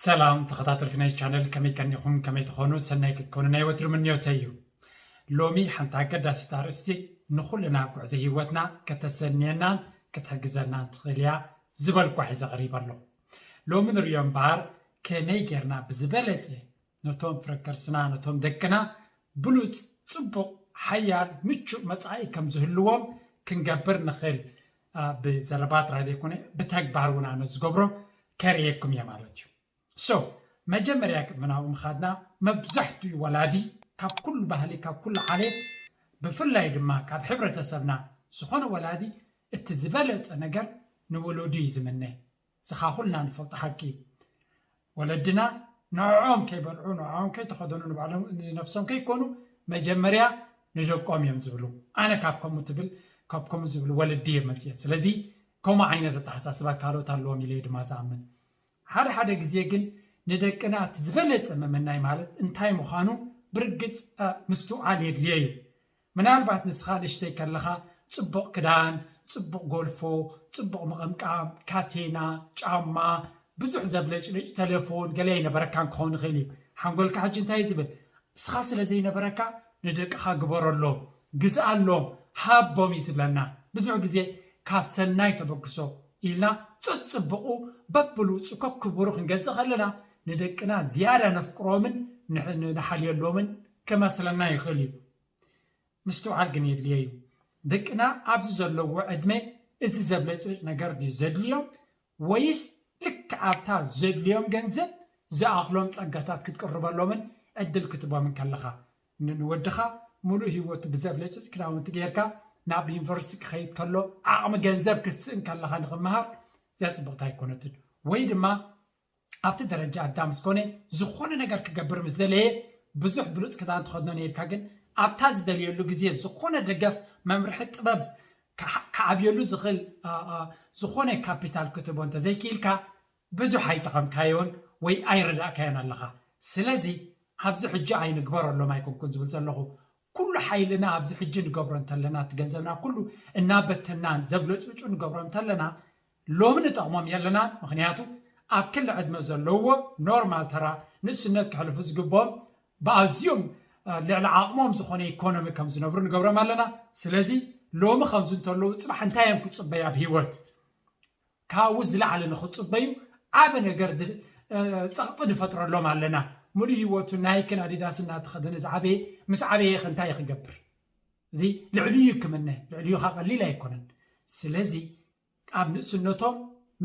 ሰላም ተኸታተልቲ ናይ ቻነል፣ ከመይ ቀኒኹም? ከመይ ትኾኑ? ሰናይ ክትኮኑ ናይ ወትሩ ምንዮተይ እዩ። ሎሚ ሓንቲ ኣገዳሲት ኣርእስቲ ንኹልና ኣብ ጉዕዞ ህይወትና ከተሰንየናን ክትሕግዘናን ትኽእል እያ ዝበልኳ ሒዘ ቀሪበ ኣለኹ። ሎሚ ንሪኦ እምበኣር ከመይ ጌርና ብዝበለጸ ነቶም ፍረከርስና፣ ነቶም ደቅና ብሉጽ፣ ጽቡቕ፣ ሓያል፣ ምቹእ መጻኢ ከም ዝህልዎም ክንገብር ንኽእል። አ፣ ብዘረባ ጥራይ ዘይኮነ ብተግባር እውን ኣነ ዝገብሮ ከርእየኩም እየ ማለት እዩ። So መጀመርያ ቅድሚ ናብኡ ምኻድና መብዛሕትኡ ወላዲ ካብ ኩሉ ባህሊ ካብ ኩሉ ዓሌት ብፍላይ ድማ ካብ ሕብረተሰብና ዝኾነ ወላዲ እቲ ዝበለጸ ነገር ንወለዱ እዩ ዝምነ። ዝኻ ኩልና ንፈልጦ ሓቂ እዩ። ወለድና ንዕኦም ከይበልዑ ንዕኦም ከይተኸደኑ ንባዕሎም ንነብሶም ከይኮኑ መጀመርያ ንደቆም እዮም ዝብሉ። ኣነ ካብ ከምኡ ትብል ካብ ከምኡ ዝብሉ ወለዲ እዮም መፅየ። ስለዚ ከምኡ ዓይነት ኣተሓሳስባ ካልኦት ኣለዎም ኢለ ድማ ዝኣምን። ሓደ ሓደ ግዜ ግን ንደቅና እቲ ዝበለፀ መመናይ ማለት እንታይ ምዃኑ ብርግፅ ምስትውዓል የድልዮ እዩ። ምናልባት ንስኻ ንእሽተይ ከለኻ ጽቡቕ ክዳን፣ ጽቡቕ ጎልፎ፣ ጽቡቕ ምቕምቃም፣ ካቴና፣ ጫማ፣ ብዙሕ ዘብለጭልጭ ተሌፎን ገለ ኣይነበረካን ክኸውን ይኽእል እዩ። ሓንጎልካ ሕጂ እንታይ እዩ ዝብል? እስኻ ስለ ዘይነበረካ ንደቅኻ ግበረሎም፣ ግዝኣሎም፣ ሃቦም እዩ ዝብለና። ብዙሕ ግዜ ካብ ሰናይ ተበግሶ ኢልና ጸጽብቑ በብልውጹ ከክብሩ ክንገዝእ ከለና ንደቅና ዝያዳ ነፍቅሮምን ንሕ- ንሓልየሎምን ክመስለና ይኽእል እዩ። ምስትውዓል ግን የድልዮ እዩ። ደቅና ኣብዚ ዘለዎ ዕድመ እዚ ዘብለጭልጭ ነገር ድዩ ዘድልዮም ወይስ ልክዕ ኣብታ ዘድልዮም ገንዘብ ዝኣኽሎም ጸጋታት ክትቅርበሎምን ዕድል ክትቦምን ከለኻ ንወድኻ ሙሉእ ህይወቱ ብዘብለጭልጭ ክዳውንቲ ጌርካ ናብ ዩኒቨርሲቲ ክኸይድ ከሎ ዓቕሚ ገንዘብ ክትስእን ከለኻ ንኽመሃር እዚኣ ጽብቕቲ ኣይኮነትን። ወይ ድማ ኣብቲ ደረጃ ኣዳም ዝኾነ ዝኾነ ነገር ክገብር ምስ ደለየ ብዙሕ ብሉፅ ክዳን ተኸድኖ ነይርካ ግን ኣብታ ዝደልየሉ ግዜ ዝኾነ ደገፍ መምርሒ ጥበብ ክዓብየሉ ዝኽእል ዝኾነ ካፒታል ክትቦ እንተዘይክኢልካ ብዙሕ ኣይጠቐምካዮን ወይ ኣይረዳእካዮን ኣለኻ። ስለዚ ኣብዚ ሕጂ ኣይንግበረሎም ኣይኮንኩን ዝብል ዘለኹ። ኩሉ ሓይልና ኣብዚ ሕጂ ንገብሮ እንተለና እቲ ገንዘብና ኩሉ እናበተናን ዘብለጭልጩ ንገብሮ እንተለና ሎሚ ንጠቕሞም የለናን። ምኽንያቱ ኣብ ክሊ ዕድመ ዘለውዎ ኖርማል ተራ ንእስነት ክሕልፉ ዝግብኦም ብኣዝዮም ልዕሊ ዓቕሞም ዝኾነ ኢኮኖሚ ከም ዝነብሩ ንገብሮም ኣለና። ስለዚ ሎሚ ከምዚ እንተለዉ ፅባሕ እንታይ እዮም ክፅበዩ ኣብ ህይወት? ካብኡ ዝለዓለ ንኽፅበዩ ዓቢ ነገር ጸቕጢ ንፈጥረሎም ኣለና። ሙሉእ ህይወቱ ናይክን ኣዲዳስ እናተኸደነ ዝዓበየ ምስ ዓበየ ኸ እንታይ ክገብር? እዚ ልዕሊኡ ክምነ ልዕሊኡ ኸ ቀሊል ኣይኮነን። ስለዚ ኣብ ንእስነቶም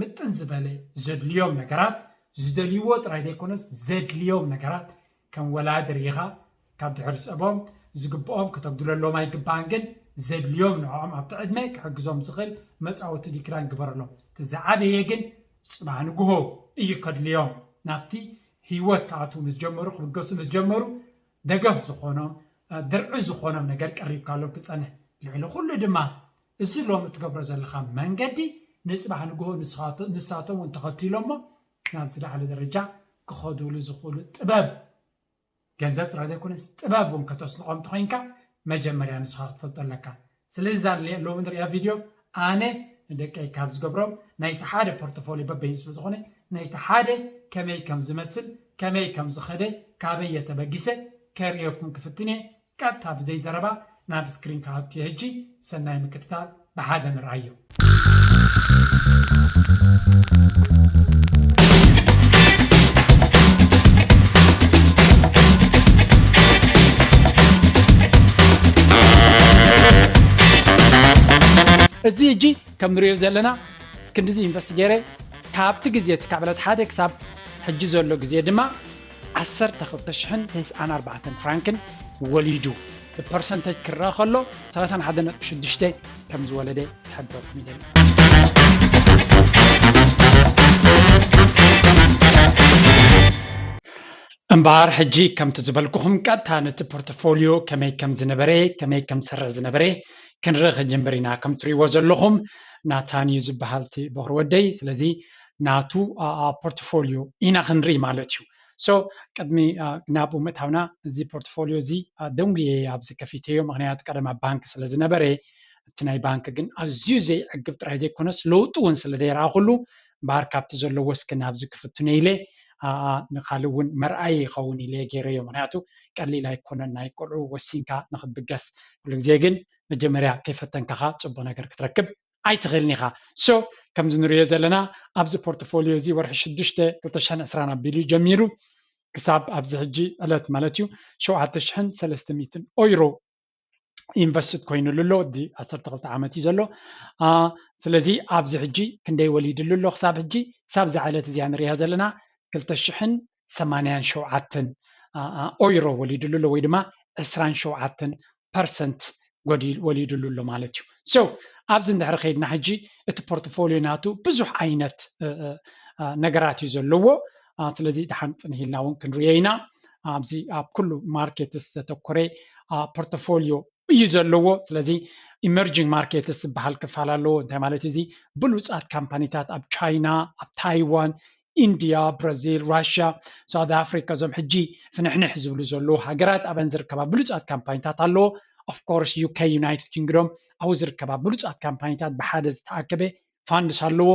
ምጥን ዝበለ ዘድልዮም ነገራት ዝደልይዎ ጥራይ ዘይኮነስ ዘድልዮም ነገራት ከም ወላዲ ርኢኻ ካብ ድሕሪ ዝጸቦም ዝግብኦም ከተጉድለሎም ኣይግባእን፣ ግን ዘድልዮም ንዕኦም ኣብቲ ዕድመ ክሕግዞም ዝኽእል መጻወቲ ድዩ ክዳን ግበረሎም። እቲ ዝዓበየ ግን ጽባሕ ንግሆ እዩ ከድልዮም። ናብቲ ህይወት ክኣትዉ ምስ ጀመሩ፣ ክብገሱ ምስ ጀመሩ፣ ደገፍ ዝኾኖም፣ ድርዒ ዝኾኖም ነገር ቀሪብካሎም ክጸንሕ። ልዕሊ ኩሉ ድማ እዚ ሎሚ እትገብሮ ዘለኻ መንገዲ ንጽባሕ ንግሆ ንሳቶም እውን ተኸቲሎሞ ናብ ዝለዓለ ደረጃ ክኸዱሉ ዝኽእሉ ጥበብ ገንዘብ ጥራይ ዘይኮነስ ጥበብ እውን ከተስልቖም ተኾይንካ መጀመርያ ንስኻ ክትፈልጦ ኣለካ። ስለዚ እዛ ሎሚ ንሪኣ ቪድዮ ኣነ ንደቀይ ካብ ዝገብሮም ናይቲ ሓደ ፖርቶፎሊዮ በበይኑ ስለ ዝኾነ ናይቲ ሓደ ከመይ ከም ዝመስል ከመይ ከም ዝኸደ ካበይ የተበጊሰ ከርእየኩም ክፍትን እየ። ቀጥታ ብዘይ ዘረባ ናብ ስክሪን ክኣቱ እየ ሕጂ። ሰናይ ምክትታል፣ ብሓደ ንርኣዮ። እዚ ሕጂ ከም ንሪኦ ዘለና ክንድዚ ኢንቨስት ገይረ ካብቲ ግዜ እቲ ካብ ዕለት ሓደ ክሳብ ሕጂ ዘሎ ግዜ ድማ ዓሰርተ ክልተ ሽሕን ተስዓን ኣርባዕተን ፍራንክን ወሊዱ። ብፐርሰንተጅ ክረኣ ከሎ ሰላሳን ሓደን ነጥቢ ሽዱሽተ ከም ዝወለደ ክሕብረኩም ይደሊ። እምበኣር ሕጂ ከምቲ ዝበልኩኹም ቀጥታ ነቲ ፖርትፎሊዮ ከመይ ከም ዝነበረ ከመይ ከም ዝሰርሕ ዝነበረ ክንርኢ ክንጅምር ኢና። ከም ትሪእዎ ዘለኹም ናታን እዩ ዝበሃል እቲ በኹሪ ወደይ። ስለዚ ናቱ ፖርትፎሊዮ ኢና ክንርኢ ማለት እዩ። ሶ ቅድሚ ናብኡ ምእታውና እዚ ፖርትፎሊዮ እዚ ደንጉየ ኣብዚ ከፊተዮ፣ ምክንያቱ ቀደም ኣብ ባንክ ስለ ዝነበረ እቲ ናይ ባንክ ግን ኣዝዩ ዘይዕግብ ጥራይ ዘይኮነስ ለውጢ እውን ስለ ዘይረኣኹሉ እምበኣር ካብቲ ዘለዎ እስኪ ናብዚ ክፍትኖ ኢለ ንካልእ እውን መርኣይ ይኸውን ኢለ ገይረዮ። ምክንያቱ ቀሊል ኣይኮነን ናይ ቆልዑ ወሲንካ ንክትብገስ። ኩሉ ግዜ ግን መጀመርያ ከይፈተንካኻ ፅቡቅ ነገር ክትረክብ ኣይትኽእልን ኢኻ። So ከምዚ ንሪኦ ዘለና ኣብዚ ፖርትፎሊዮ እዚ ወርሒ ሽዱሽተ ክልተ ሽሕን ዕስራን ኣቢሉ ጀሚሩ ክሳብ ኣብዚ ሕጂ ዕለት ማለት እዩ ሸውዓተ ሽሕን ሰለስተ ሚእትን ኦይሮ ኢንቨስትድ ኮይኑሉ ኣሎ። እዚ ዓሰርተ ክልተ ዓመት እዩ ዘሎ። ስለዚ ኣብዚ ሕጂ ክንደይ ወሊድሉ ኣሎ ክሳብ ሕጂ? ክሳብ እዛ ዕለት እዚኣ ንሪኣ ዘለና ክልተ ሽሕን ሰማንያን ሸውዓተን ኦይሮ ወሊድሉ ኣሎ፣ ወይ ድማ ዕስራን ሸውዓተን ፐርሰንት ወሊድሉ ኣሎ ማለት እዩ። So ኣብዚ እንድሕሪ ከይድና ሕጂ እቲ ፖርትፎሊዮ ናቱ ብዙሕ ዓይነት ነገራት እዩ ዘለዎ። ስለዚ ደሓን ፅንሂልና እውን ክንሪኦ ኢና። ኣብዚ ኣብ ኩሉ ማርኬትስ ዘተኮረ ፖርትፎሊዮ እዩ ዘለዎ። ስለዚ ኢመርጂንግ ማርኬትስ ዝበሃል ክፋል ኣለዎ። እንታይ ማለት እዚ? ብሉፃት ካምፓኒታት ኣብ ቻይና፣ ኣብ ታይዋን፣ ኢንዲያ፣ ብራዚል፣ ራሽያ፣ ሳውት ኣፍሪካ፣ እዞም ሕጂ ፍንሕንሕ ዝብሉ ዘለዉ ሃገራት ኣብን ዝርከባ ብሉፃት ካምፓኒታት ኣለዎ። ኦፍኮርስ ዩኬ፣ ዩናይትድ ኪንግዶም ኣብኡ ዝርከባ ብሉፃት ካምፓኒታት ብሓደ ዝተኣከበ ፋንድስ ኣለዎ።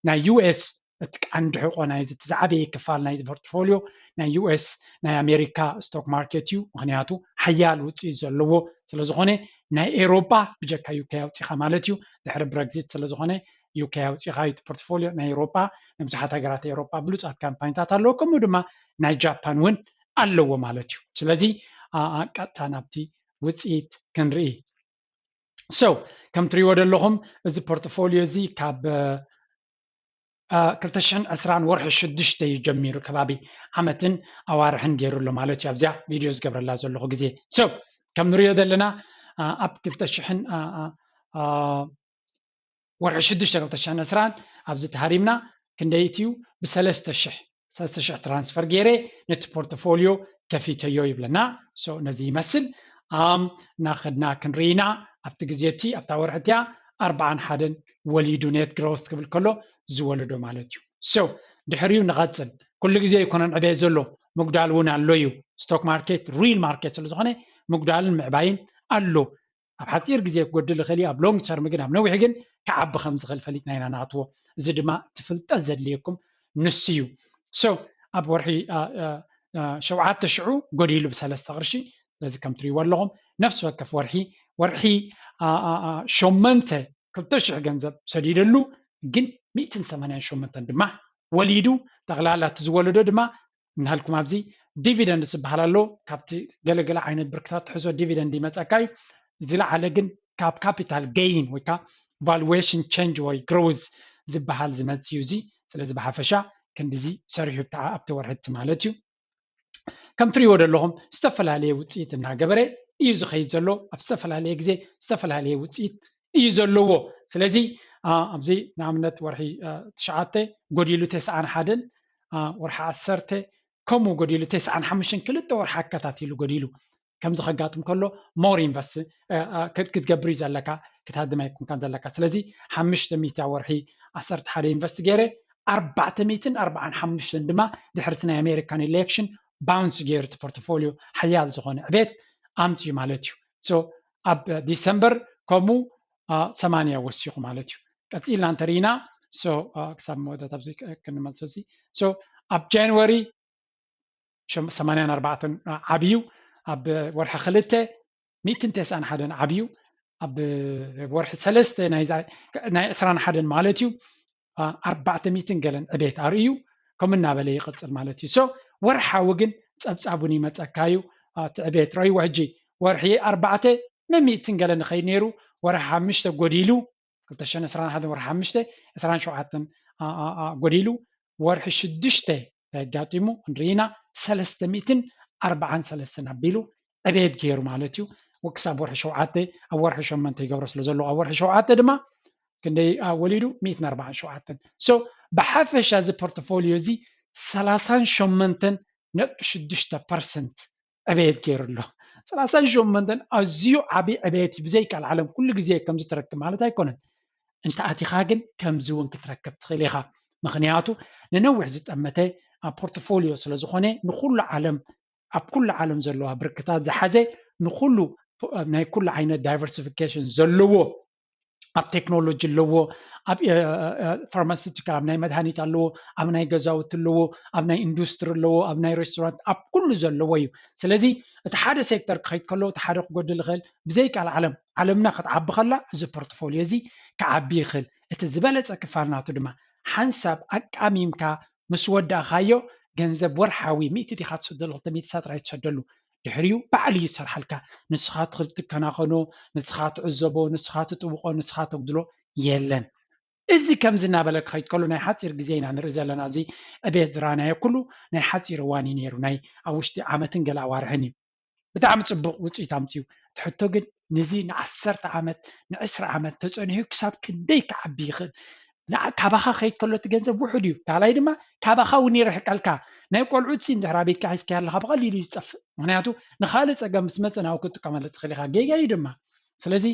ናይ ዩኤስ እቲ ቀንዲ ሕቆ ናይዚ እቲ ዝዓበየ ክፋል ናይ ፖርትፎሊዮ ናይ ዩኤስ ናይ ኣሜሪካ ስቶክ ማርኬት እዩ። ምክንያቱ ሓያል ውፅኢት ዘለዎ ስለዝኾነ ናይ ኤሮጳ ብጀካ ዩኬ ኣውፂኻ ማለት እዩ። ድሕሪ ብረግዚት ስለዝኾነ ዩኬ ኣውፂኻ እዩ እቲ ፖርትፎሊዮ ናይ ኤሮጳ ንብዙሓት ሃገራት ኤሮጳ ብሉፃት ካምፓኒታት ኣለዎ። ከምኡ ድማ ናይ ጃፓን እውን ኣለዎ ማለት እዩ። ስለዚ ቀጥታ ናብቲ ውፅኢት ክንርኢ። So ከም ትሪእዎ ዘለኹም እዚ ፖርትፎሊዮ እዚ ካብ ክልተ ሽሕን ዕስራን ወርሒ ሽዱሽተ እዩ ጀሚሩ ከባቢ ዓመትን ኣዋርሕን ገይሩ ኣሎ ማለት እዩ። ኣብዚኣ ቪድዮ ዝገብረላ ዘለኹ ግዜ። So ከም ንሪኦ ዘለና ኣብ ክልተ ሽሕን ወርሒ ሽዱሽተ ክልተ ሽሕን ዕስራን ኣብዚ ተሃሪምና ክንደይ እዩ? ብሰለስተ ሽሕ ሰለስተ ሽሕ ትራንስፈር ገይረ ነቲ ፖርትፎሊዮ ከፊተዮ ይብለና። So ነዚ ይመስል ኣም ናኸድና ክንርኢና ኣብቲ ግዜ እቲ ኣብታ ወርሒ እቲኣ ኣርባዓን ሓደን ወሊዱ ኔት ግሮውት ክብል ከሎ ዝወለዶ ማለት እዩ። So ድሕሪኡ ንቐፅል። ኩሉ ግዜ ኣይኮነን ዕቤት ዘሎ፣ ምጉዳል እውን ኣሎ እዩ። ስቶክ ማርኬት ሪል ማርኬት ስለዝኾነ ምጉዳልን ምዕባይን ኣሎ። ኣብ ሓፂር ግዜ ክጎድል ይኽእል እዩ፣ ኣብ ሎንግ ተርም ግን ኣብ ነዊሕ ግን ክዓቢ ከም ዝኽእል ፈሊጥና ኢና ንኣትዎ። እዚ ድማ እቲ ፍልጠት ዘድልየኩም ንሱ እዩ። So ኣብ ወርሒ ሸውዓተ ሽዑ ጎዲሉ ብሰለስተ ቅርሺ። ስለዚ ከም ትሪእዎ ኣለኹም ነፍሲ ወከፍ ወርሒ ወርሒ ሸመንተ ክልተ ሽሕ ገንዘብ ሰዲደሉ ግን ሚእትን ሰማንያን ሸሞንተን ድማ ወሊዱ። ጠቕላላ እቲ ዝወለዶ ድማ እናሃልኩም ኣብዚ ዲቪደንድ ዝበሃል ኣሎ። ካብቲ ገለገለ ዓይነት ብርክታት ትሕዞ ዲቪደንድ ይመፀካ እዩ። ዝለዓለ ግን ካብ ካፒታል ጌይን ወይ ከዓ ቫሉዌሽን ቼንጅ ወይ ግሮዝ ዝበሃል ዝመፅእ እዩ እዚ። ስለዚ ብሓፈሻ ክንዲዚ ሰሪሑ ኣብቲ ወርሒ እቲ ማለት እዩ። ከም ትሪእዎ ዘለኹም ዝተፈላለየ ውፅኢት እናገበረ እዩ ዝኸይድ ዘሎ። ኣብ ዝተፈላለየ ግዜ ዝተፈላለየ ውፅኢት እዩ ዘለዎ። ስለዚ ኣብዚ ንኣብነት ወርሒ ትሽዓተ ጎዲሉ ተስዓን ሓደን፣ ወርሒ ዓሰርተ ከምኡ ጎዲሉ ተስዓን ሓሙሽተን ክልተ ወርሒ ኣከታቲሉ ጎዲሉ ከምዚ ከጋጥም ከሎ ሞር ኢንቨስት ክትገብር እዩ ዘለካ፣ ክትሃድም ኣይኮንካን ዘለካ። ስለዚ ሓሙሽተ ሚእቲ ወርሒ ዓሰርተ ሓደ ኢንቨስት ገይረ ኣርባዕተ ሚእትን ኣርባዓን ሓሙሽተን ድማ ድሕርቲ ናይ ኣሜሪካን ኢሌክሽን ባውንስ ገይሩ እቲ ፖርትፎሊዮ ሓያል ዝኾነ ዕቤት ኣምፅኡ ማለት እዩ። So ኣብ ዲሰምበር ከምኡ ሰማንያ ወሲኹ ማለት እዩ። ቀፂልና እንተሪኢና ክሳብ መወዳእታ ኣብዚ ክንመልሶ እዚ ኣብ ጃንዋሪ ሰማንያን ኣርባዕተን ዓብዩ፣ ኣብ ወርሒ ክልተ ሚእትን ተስዓን ሓደን ዓብዩ፣ ኣብ ወርሒ ሰለስተ ናይ ዕስራን ሓደን ማለት እዩ ኣርባዕተ ሚእትን ገለን ዕቤት ኣርእዩ ከምኡ እናበለ ይቕፅል ማለት እዩ። So ወርሓዊ ግን ፀብፃብ እውን ይመፀካ እዩ። እቲ ዕቤት ረእይዎ ሕጂ ወርሒ ኣርባዕተ መሚእትን ገለ ንኸይድ ነይሩ ወርሒ ሓሙሽተ ጎዲሉ ክልተ ሽሕን ዕስራን ሓደን ወርሒ ሓሙሽተ ዕስራን ሸውዓተን ጎዲሉ ወርሒ ሽዱሽተ ኣጋጢሙ ክንርኢና ሰለስተ ሚእትን ኣርባዓን ሰለስተን ኣቢሉ ዕቤት ገይሩ ማለት እዩ። ክሳብ ወርሒ ሸውዓተ ኣብ ወርሒ ሸሞንተ ይገብሮ ስለ ዘለዎ ኣብ ወርሒ ሸውዓተ ድማ ክንደይ ወሊዱ? ሚእትን ኣርባዓን ሸውዓተን። So ብሓፈሻ እዚ ፖርትፎሊዮ እዚ ሰላሳን ሸሞንተን ነጥቢ ሽዱሽተ ፐርሰንት ዕቤት ገይሩ ኣሎ። ሰላሳን ሸሞንተን ኣዝዩ ዓብዪ ዕቤት እዩ። ብዘይካል ዓለም ኩሉ ግዜ ከምዚ ትረክብ ማለት ኣይኮነን። እንተ ኣቲኻ ግን ከምዚ እውን ክትረክብ ትኽእል ኢኻ። ምኽንያቱ ንነዊሕ ዝጠመተ ፖርትፎሊዮ ስለ ዝኾነ ንኩሉ ዓለም ኣብ ኩሉ ዓለም ዘለዋ ብርክታት ዝሓዘ ንኩሉ ናይ ኩሉ ዓይነት ዳይቨርሲፊኬሽን ዘለዎ ኣብ ቴክኖሎጂ ኣለዎ፣ ኣብ ፋርማሲቲካል፣ ኣብ ናይ መድሃኒት ኣለዎ፣ ኣብ ናይ ገዛውቲ ኣለዎ፣ ኣብ ናይ ኢንዱስትሪ ኣለዎ፣ ኣብ ናይ ሬስቶራንት፣ ኣብ ኩሉ ዘለዎ እዩ። ስለዚ እቲ ሓደ ሴክተር ክኸይድ ከሎ እቲ ሓደ ክጎድል ይኽእል። ብዘይቃል ዓለም ዓለምና ክትዓቢ ከላ እዚ ፖርትፎሊዮ እዚ ክዓቢ ይኽእል። እቲ ዝበለፀ ክፋል ናቱ ድማ ሓንሳብ ኣቃሚምካ ምስ ወዳእኻዮ ገንዘብ ወርሓዊ ሚእቲ ዲኻ ትሰደሉ፣ ክልተ ሚእቲ ሳጥራይ ትሰደሉ። ድሕሪኡ ባዕሉ ይሰርሓልካ። ንስኻ ትኸናኸኖ፣ ንስኻ ትዕዘቦ፣ ንስኻ ትጥውቆ፣ ንስኻ ተጉድሎ የለን። እዚ ከምዚ እናበለ ክኸይድ ከሎ ናይ ሓፂር ግዜ ኢና ንርኢ ዘለና። እዚ ዕቤት ዝረኣናዮ ኩሉ ናይ ሓፂር እዋን እዩ ነይሩ፣ ናይ ኣብ ውሽጢ ዓመትን ገለ ኣዋርሕን እዩ። ብጣዕሚ ፅቡቕ ውፅኢት ኣምፅኡ። እቲ ሕቶ ግን ንዚ ንዓሰርተ ዓመት ንዕስራ ዓመት ተፀኒሑ ክሳብ ክንደይ ክዓቢ ይኽእል? ካባኻ ከይድ ከሎ እቲ ገንዘብ ውሑድ እዩ። ካልኣይ ድማ ካባኻ እውን ይርሕቀልካ። ናይ ቆልዑት ሲ እንድሕር ኣብ ኢድካ ሒዝካ ኣለኻ ብቐሊሉ እዩ ዝጠፍእ። ምክንያቱ ንኻልእ ፀገም ምስ መፀ ናብኡ ክትጥቀመሉ ትኽእል ኢኻ። ጌጋ እዩ ድማ። ስለዚ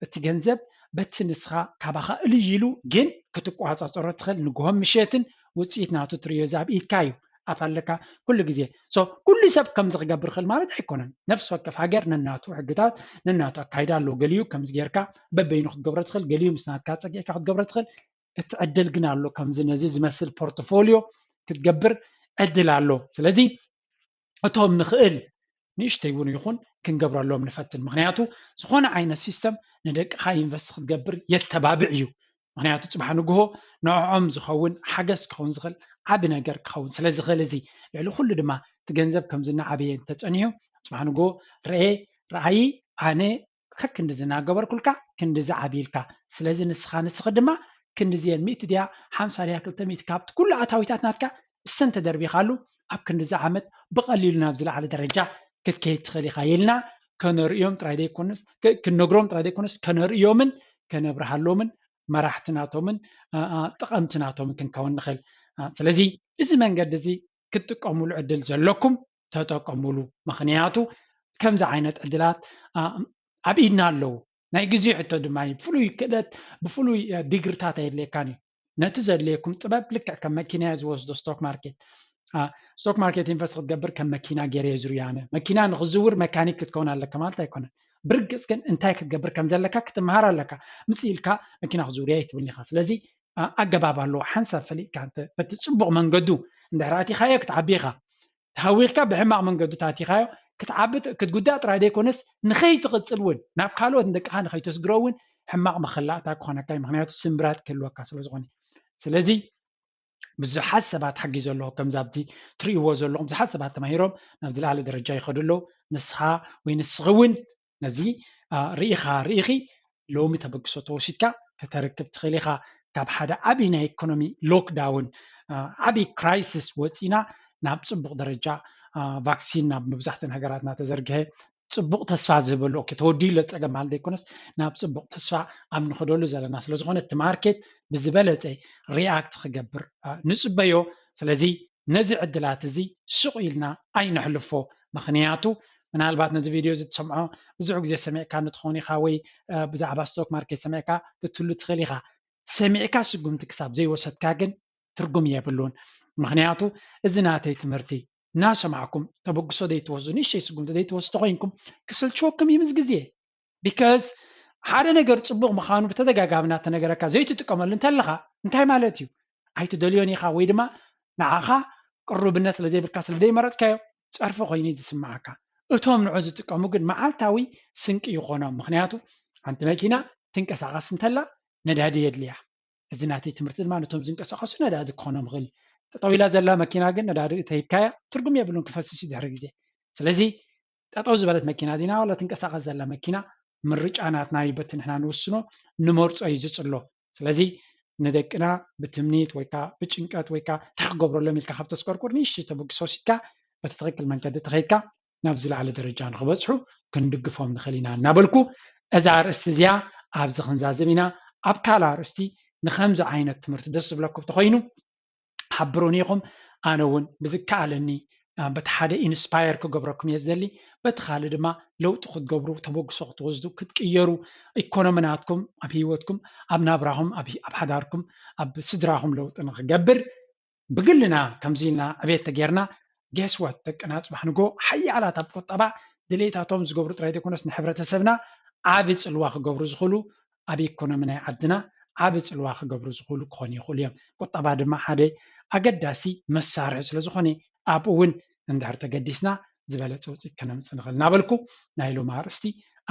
እቲ ገንዘብ በቲ ንስኻ ካባኻ እልይ ኢሉ ግን ክትቆፃፀሮ ትኽእል ንግሆን ምሸትን ውፅኢት ናቱ ትርእዮ እዚ ኣብ ኢድካ እዩ። ኣፍ ኣለካ ኩሉ ግዜ። So ኩሉ ሰብ ከምዚ ክገብር ይኽእል ማለት ኣይኮነን። ነፍሲ ወከፍ ሃገር ነናቱ ሕግታት፣ ነናቱ ኣካይዳ ኣለዎ። ገሊኡ ከምዚ ጌርካ በበይኑ ክትገብሮ ትኽእል፣ ገሊኡ ምስ ናትካ ጸጊዕካ ክትገብሮ ትኽእል። እቲ ዕድል ግን ኣሎ፣ ከምዚ ነዚ ዝመስል ፖርትፎሊዮ ክትገብር ዕድል ኣሎ። ስለዚ እቶም ንኽእል ንእሽተይ እውን ይኹን ክንገብረሎም ንፈትን። ምክንያቱ ዝኾነ ዓይነት ሲስተም ንደቅኻ ኢንቨስት ክትገብር የተባብዕ እዩ። ምክንያቱ ፅባሕ ንግሆ ንዕኦም ዝኸውን ሓገዝ ክኸውን ዝኽእል ዓቢ ነገር ክኸውን ስለ ዝኽእል፣ እዚ ልዕሊ ኩሉ ድማ እቲ ገንዘብ ከም ዝናዓበየ እንተፀኒሑ ፅባሕ ንግሆ ርኤ፣ ረኣይ፣ ኣነ ከክንዲ ዝናገበርኩልካ ክንዲ ዝዓብይልካ። ስለዚ ንስኻ ንስኺ ድማ ክንዲ ዝየን ሚእቲ ድያ ሓምሳ ድያ ክልተ ሚእቲ ካብቲ ኩሉ ኣታዊታት ናትካ እሰን ተደርቢኻሉ ኣብ ክንዲ ዝዓመት ብቐሊሉ ናብ ዝለዓለ ደረጃ ክትከይድ ትኽእል ኢኻ ኢልና ከነርእዮም ጥራይ ዘይኮነስ፣ ክ-፣ ክንነግሮም ጥራይ ዘይኮነስ ከነርእዮምን ከነብርሃሎምን መራሕቲ ናቶምን፣ አ፣ አ፣ ጠቐምቲ ናቶምን ክንከውን ንኽእል። አ፣ ስለዚ እዚ መንገዲ እዚ ክትጥቀሙሉ ዕድል ዘለኩም ተጠቀሙሉ። ምኽንያቱ ከምዚ ዓይነት ዕድላት፣ አ፣ ኣብ ኢድና ኣለዉ። ናይ ግዜ ሕቶ ድማ እዩ። ብፍሉይ ክእለት፣ ብፍሉይ፣ አ፣ ዲግሪታት ኣየድልየካን እዩ። ነቲ ዘድልየኩም ጥበብ ልክዕ ከም መኪና እየ ዝወስዶ ስቶክ ማርኬት። አ፣ ስቶክ ማርኬት ኢንቨስት ክትገብር ከም መኪና ገይረ እየ ዝርእዮ ኣነ። መኪና ንኽዝውር መካኒክ ክትከውን ኣለካ ማለት ኣይኮነን። ብርግጽ ግን እንታይ ክትገብር ከም ዘለካ ክትመሃር ኣለካ። ምጽእ ኢልካ መኪና ክዝውር እየ ኣይትብልን ኢኻ። ስለዚ፣ አ፣ ኣገባብ ኣለዎ። ሓንሳብ ፈሊጥካ እንተ በቲ ጽቡቕ መንገዱ እንድሕር ኣቲኻዮ ክትዓቢ ኢኻ። ተሃዊኽካ ብሕማቕ መንገዱ ተኣቲኻዮ ክትዓቢ ጥ-፣ ክትጉዳእ ጥራይ ዘይኮነስ ንኸይትቕጽል እውን ናብ ካልኦት ንደቅኻ ንኸይተስግሮ እውን ሕማቕ መኸላእታ ክኾነካ እዩ። ምኽንያቱ ስምብራት ክህልወካ ስለ ዝኾነ። ስለዚ ብዙሓት ሰባት ሓጊዙ ኣለዎ። ከምዚ ኣብዚ ትርእይዎ ዘለኹም ብዙሓት ሰባት ተማሂሮም ናብ ዝለዓለ ደረጃ ይኸዱ ኣለዉ። ንስኻ ወይ ንስኺ እውን ነዚ፣ አ፣ ርኢኻ ርኢኺ ሎሚ ተበግሶ ተወሲድካ ከተርክብ ትኽእል ኢኻ። ካብ ሓደ ዓብዪ ናይ ኢኮኖሚ ሎክዳውን፣ አ፣ ዓብዪ ክራይሲስ ወፂና ናብ ፅቡቕ ደረጃ፣ አ፣ ቫክሲን ናብ መብዛሕትአን ሃገራት እናተዘርግሐ ፅቡቕ ተስፋ ዝህበሉ፣ ኦኬ፣ ተወዲኡ ኣሎ ፀገም ማለት ዘይኮነስ ናብ ፅቡቕ ተስፋ ኣብ ንኸደሉ ዘለና ስለ ዝኾነ እቲ ማርኬት ብዝበለፀ ሪኣክት ክገብር፣ አ፣ ንፅበዮ። ስለዚ ነዚ ዕድላት እዚ ስቕ ኢልና ኣይነሕልፎ። ምኽንያቱ ምናልባት ነዚ ቪድዮ እዚ ትሰምዖ ብዙሕ ግዜ ሰሚዕካ ንትኾን ኢኻ ወይ፣ አ፣ ብዛዕባ ስቶክ ማርኬት ሰሚዕካ ክትህሉ ትኽእል ኢኻ። ሰሚዕካ ስጉምቲ ክሳብ ዘይወሰድካ ግን ትርጉም የብሉን። ምኽንያቱ እዚ ናተይ ትምህርቲ እናሰማዕኩም ተበግሶ ዘይትወስዱ፣ ንእሽተይ ስጉምቲ ዘይትወስዱ ተኾይንኩም ክስልችወኩም እዩ ምስ ግዜ። ቢካዝ ሓደ ነገር ጽቡቕ ምዃኑ ብተደጋጋሚ እናተነገረካ ዘይትጥቀመሉ እንተለኻ እንታይ ማለት እዩ? ኣይትደልዮን ኢኻ ወይ ድማ ንዓኻ ቅሩብነት ስለ ዘይብልካ ስለ ዘይመረጽካዮ ጸርፊ ኮይኑ እዩ ዝስምዓካ። እቶም ንዑ ዝጥቀሙ ግን መዓልታዊ ስንቂ ይኾኖም። ምኽንያቱ ሓንቲ መኪና ትንቀሳቐስ እንተላ ነዳዲ የድልያ። እዚ ናተይ ትምህርቲ ድማ ነቶም ዝንቀሳቐሱ ነዳዲ ክኾኖም ይኽእል እዩ። ጠጠው ኢላ ዘላ መኪና ግን ነዳዲ እንተሂብካያ ትርጉም የብሉን፣ ክፈስስ እዩ ድሕሪ ግዜ። ስለዚ ጠጠው ዝበለት መኪና ዲና ዋላ ትንቀሳቐስ ዘላ መኪና ምርጫ ናትና እዩ፣ በቲ ንሕና ንውስኖ ንመርጾ እዩ ዝጽሎ። ስለዚ ንደቅና ብትምኒት ወይ ከዓ ብጭንቀት ወይ ከዓ እንታይ ክገብረሎም ኢልካ ካብ ተስቆርቁር ንእሽተይ ተበግሶ ወሲድካ በቲ ትኽክል መንገዲ ተኸይድካ ናብ ዝለዓለ ደረጃ ንኽበጽሑ ክንድግፎም ንኽእል ኢና እናበልኩ እዛ ኣርእስቲ እዚኣ ኣብዚ ክንዛዝም ኢና። ኣብ ካልእ ኣርእስቲ ንኸምዚ ዓይነት ትምህርቲ ደስ ዝብለኩም ተኾይኑ ሓብሩኒ ኢኹም። ኣነ እውን ብዝከኣለኒ፣ አ፣ በቲ ሓደ ኢንስፓየር ክገብረኩም እየ ዝደሊ፣ በቲ ካልእ ድማ ለውጢ ክትገብሩ፣ ተበግሶ ክትወስዱ፣ ክትቅየሩ፣ ኢኮኖሚ ናትኩም ኣብ ህይወትኩም፣ ኣብ ናብራኹም፣ ኣብ ሂ-፣ ኣብ ሓዳርኩም፣ ኣብ ስድራኹም ለውጢ ንኽገብር ብግልና ከምዚ ኢልና ዕቤት ተጌርና፣ ጌስወት ደቅና ጽባሕ ንጎ ሓያላት ኣብ ቁጠባ ድሌታቶም ዝገብሩ ጥራይ ዘይኮነስ ንሕብረተሰብና ዓቢ ጽልዋ ክገብሩ ዝኽእሉ ኣብ ኢኮኖሚ ናይ ዓድና ዓቢ ጽልዋ ክገብሩ ዝኽእሉ ክኾኑ ይኽእሉ እዮም። ቁጠባ ድማ ሓደ ኣገዳሲ መሳርሒ ስለ ዝኾነ ኣብኡ እውን እንድሕር ተገዲስና ዝበለጸ ውፅኢት ከነምጽእ ንኽእል እናበልኩ ናይ ሎሚ ኣርእስቲ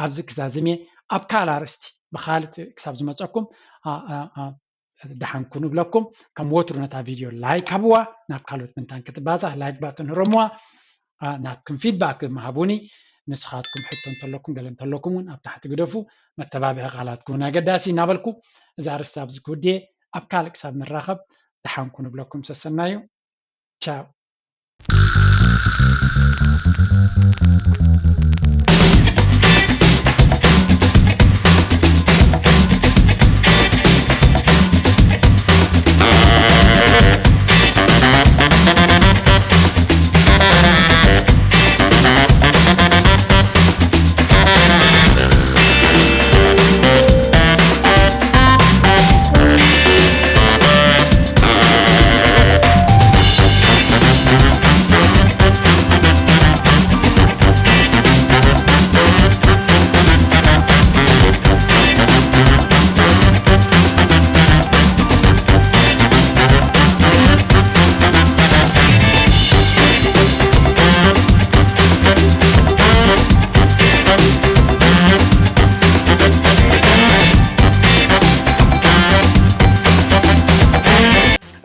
ኣብዚ ክዛዝም እየ። ኣብ ካልእ ኣርእስቲ ብኻልእ ክሳብ ዝመፀኩም ደሓንኩ ንብለኩም። ከም ወትሩ ነታ ቪድዮ ላይክ ሃብዋ፣ ናብ ካልኦት ምንታን ክትባዛሕ ላይክ ባተን ህረምዋ። ናትኩም ፊድባክ ምሃቡኒ። ንስኻትኩም ሕቶ እንተለኩም ገለ እንተለኩም እውን ኣብ ታሕቲ ግደፉ። መተባብዒ ቃላትኩም እውን ኣገዳሲ እናበልኩ እዚ ኣርእስቲ ኣብዚ ክውድየ። ኣብ ካልእ ክሳብ ንራኸብ ደሓንኩ ንብለኩም። ሰሰናዩ። ቻው።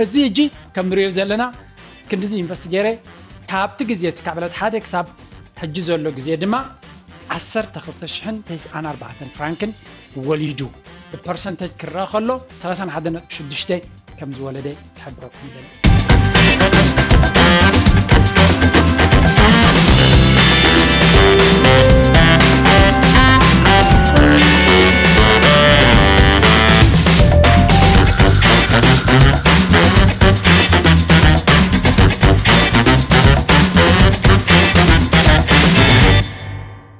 እዚ ሕጂ ከም ንሪኦ ዘለና ክንድዚ ኢንቨስት ገይረ ካብቲ ግዜ እቲ ካብ ዕለት ሓደ ክሳብ ሕጂ ዘሎ ግዜ ድማ ዓሰርተ ክልተ ሽሕን ተስዓን ኣርባዕተን ፍራንክን ወሊዱ ብፐርሰንተጅ ክረኣ ከሎ ሰላሳ ሓደ ነጥቢ ሽዱሽተ ከም ዝወለደ ክሕብረኩም ይደሊ።